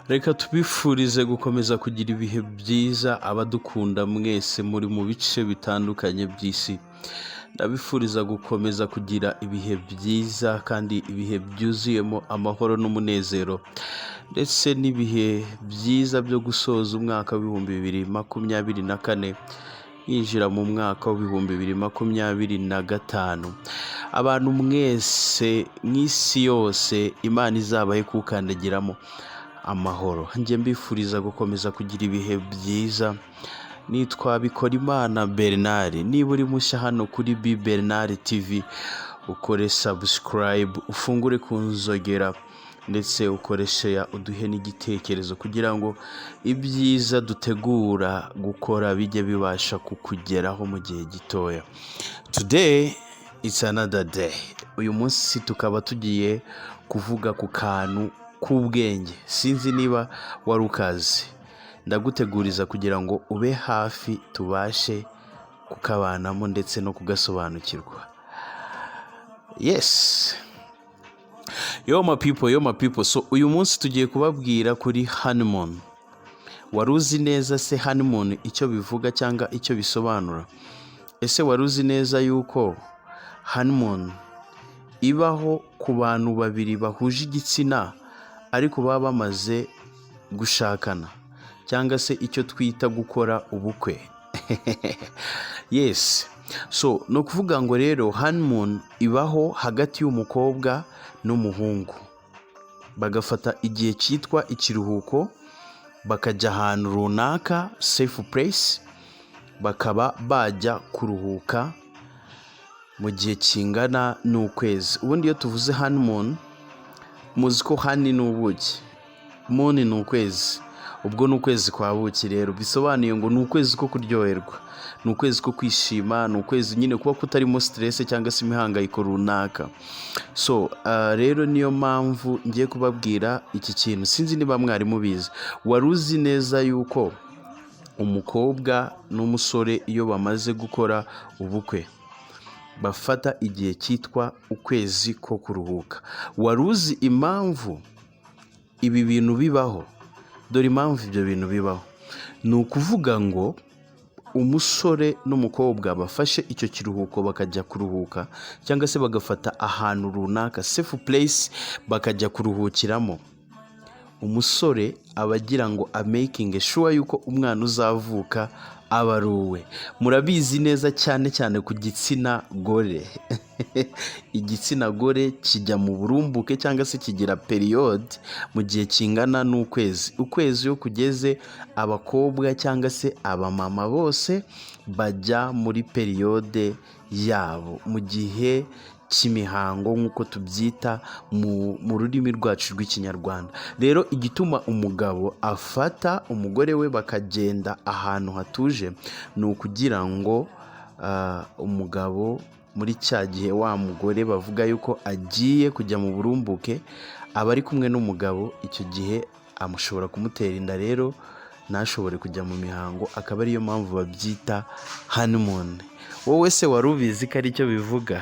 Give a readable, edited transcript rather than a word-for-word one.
Reka tubifurize gukomeza kugira ibihe byiza, abadukunda mwese muri mu bice bitandukanye by'isi. Ndabifuriza gukomeza kugira ibihe byiza kandi ibihe byuzuyemo amahoro n'umunezero, ndetse n'ibihe byiza byo gusoza umwaka w'2024 yinjira mu mwaka w'2025. Abantu mwese mu isi yose, Imana izabahe kuwukandagiramo amahoro. Njye mbifuriza gukomeza kugira ibihe byiza. Nitwa Bikorimana Bernard. Niba uri mushya hano kuri B Bernard TV, ukore subscribe, ufungure ku nzogera, ndetse ukore share, uduhe n'igitekerezo kugira ngo ibyiza dutegura gukora bijye bibasha kukugeraho mu gihe gitoya. Today it's another day. Uyu munsi tukaba tugiye kuvuga ku kantu k'ubwenge. Sinzi niba wari ukazi. Ndaguteguriza kugira ngo ube hafi tubashe kukabanamo ndetse no kugasobanukirwa. Yes. Yo my people, yo my people. So uyu munsi tugiye kubabwira kuri honeymoon. Wari uzi neza se honeymoon icyo bivuga cyangwa icyo bisobanura? Ese wari uzi neza yuko honeymoon ibaho ku bantu babiri bahuje igitsina ariko baba bamaze gushakana, cyangwa se icyo twita gukora ubukwe? Yes. So ni ukuvuga ngo rero honeymoon ibaho hagati y'umukobwa n'umuhungu, bagafata igihe cyitwa ikiruhuko, bakajya ahantu runaka, safe place, bakaba bajya kuruhuka mu gihe kingana n'ukwezi. Ubundi iyo tuvuze honeymoon, muzi ko honey ni ubuki, moon ni ukwezi. Ubwo ni ukwezi kwa buki. Rero bisobanuye ngo ni ukwezi ko kuryoherwa, ni ukwezi ko kwishima, ni ukwezi nyine kuba kutarimo stress cyangwa se imihangayiko runaka. So rero niyo mpamvu ngiye kubabwira iki kintu. Sinzi niba mwari mubizi. Wari uzi neza yuko umukobwa n'umusore iyo bamaze gukora ubukwe bafata igihe cyitwa ukwezi ko kuruhuka? Wari uzi impamvu ibi bintu bibaho? Dore impamvu ibyo bintu bibaho. Ni ukuvuga ngo umusore n'umukobwa bafashe icyo kiruhuko bakajya kuruhuka, cyangwa se bagafata ahantu runaka, safe place, bakajya kuruhukiramo, umusore aba agira ngo amakinge sure yuko umwana uzavuka aba ari uwe. Murabizi neza, cyane cyane ku gitsina gore, igitsina gore kijya mu burumbuke cyangwa se kigira période mu gihe kingana n'ukwezi. Ukwezi iyo kugeze, abakobwa cyangwa se abamama bose bajya muri période yabo mu gihe cy'imihango, nk'uko tubyita mu rurimi rwacu rw'Ikinyarwanda. Rero igituma umugabo afata umugore we bakagenda ahantu hatuje ni ukugira ngo umugabo muri cya gihe wa mugore bavuga yuko agiye kujya mu burumbuke aba ari kumwe n'umugabo, icyo gihe amushobora kumutera inda, rero ntashobore kujya mu mihango, akaba ariyo mpamvu babyita honeymoon. Wowe se wari ubizi ko aricyo bivuga?